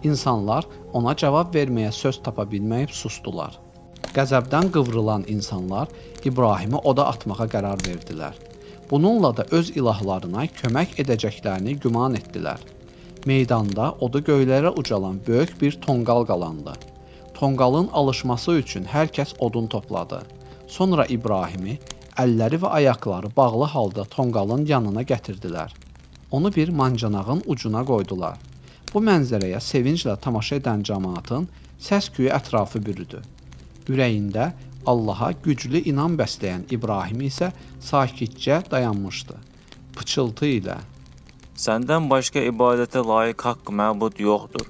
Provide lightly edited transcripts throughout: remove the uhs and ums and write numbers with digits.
İnsanlar ona cavab verməyə söz tapa bilməyib susdular. Qəzəbdən qıvrılan insanlar İbrahimi oda atmağa qərar verdilər. Bununla da öz ilahlarına kömək edəcəklərini güman etdilər. Meydanda odu göylərə ucalan böyük bir tonqal qalandı. Tonqalın alışması üçün hər kəs odun topladı. Sonra İbrahimi əlləri və ayaqları bağlı halda tonqalın yanına gətirdilər. Onu bir mancanağın ucuna qoydular. Bu mənzərəyə sevinclə tamaşa edən camaatın səs-küyü ətrafı bürüdü. Ürəyində Allaha güclü inam bəsləyən İbrahim isə sakitcə dayanmışdı. Pıçıltı ilə Səndən başqa ibadətə layiq haqq məbud yoxdur.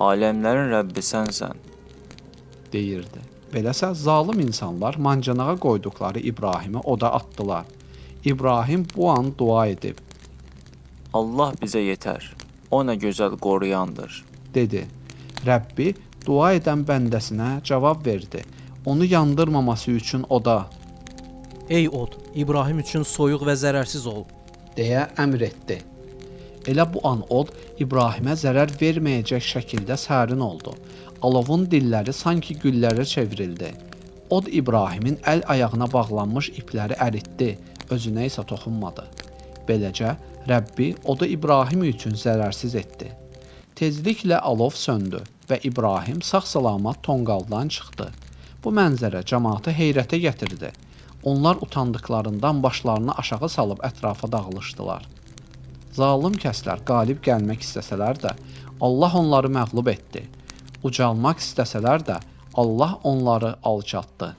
Aləmlərin Rəbbi sənsən. Deyirdi. Beləsə zalım insanlar mancanağa qoyduqları İbrahimi oda atdılar. İbrahim bu an dua edib Allah bizə yetər. O nə gözəl qoruyandır. Dedi. Rəbbi dua edən bəndəsinə cavab verdi. Onu yandırmaması üçün oda Ey od, İbrahim üçün soyuq və zərərsiz ol. Deyə əmr etdi. Elə bu an od İbrahimə zərər verməyəcək şəkildə sərin oldu. Alovun dilləri sanki güllərə çevrildi. Od İbrahimin əl-ayağına bağlanmış ipləri əritdi, özünə isə toxunmadı. Beləcə Rəbbi odu İbrahim üçün zərərsiz etdi. Tezliklə alov söndü və İbrahim sağ-salamat tonqaldan çıxdı. Bu mənzərə camaatı heyrətə gətirdi. Onlar utandıqlarından başlarını aşağı salıb ətrafa dağılışdılar. Zalım kəslər qalib gəlmək istəsələr də, Allah onları məğlub etdi. Ucalmaq istəsələr də, Allah onları alçatdı.